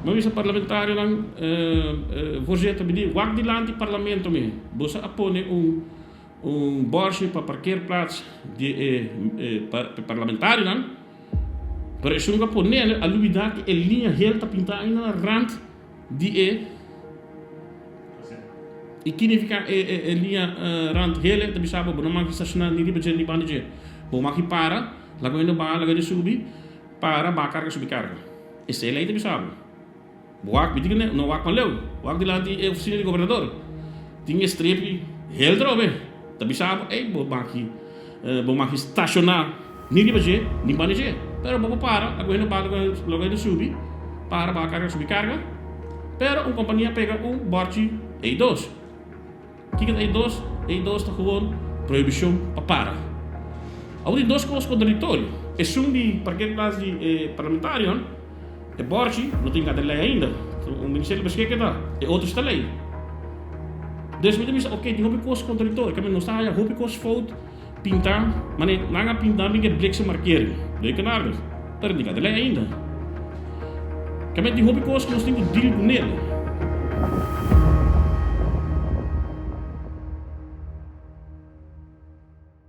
Mi a bisa parlamentarionan, Voorzitter, mi di, wak dilanti parlamento mi, boso a pone un un bòrchi pa parkeerplaats di e parlamentarionan, pero esun ku a ponel a lubidá ku e liña hel ta pintá ainda na rand di e. I ki nifiká e liña rand hel? Ta bisa bo, bo no mag stashoná ni riba dje ni banda dje. Bo mag para, laga hende baha, laga hende subi, para, baha karga, subi karga. Esei lei ta bisa bo. Bo wak mi tin no wak maleu, wak dilanti e ofisina di gobernador. Tin e strepi hel trobe. Ta bisa bo, ey, bo maki bo maki stashoná ni riba dje ni banda dje. Pero bo por para, laga hende baha, laga hende subi, para baha karga, subi karga. Pero un kompania pega un bòrchi ey dos. Kiko ta e dos? E dos ta gewoon prohibishon pa para. Awor tin dos kos kontradiktorio. Esun di parkeerplaats di e parlamentarionan, e bòrchi no tin kanta lei ainda. Un ministerio beskikber ta, e otro si ta lei. Dus mi ta bisa, oke, tin hopi kos kontradiktorio. Kende nos ta haya hopi kos fout pintá, mane nan a pinta mi ke bliksem markering. Leuk en aardig, pero tin kanta lei ainda. Kende tin hopi kos ku nos tin ku deal ku nel.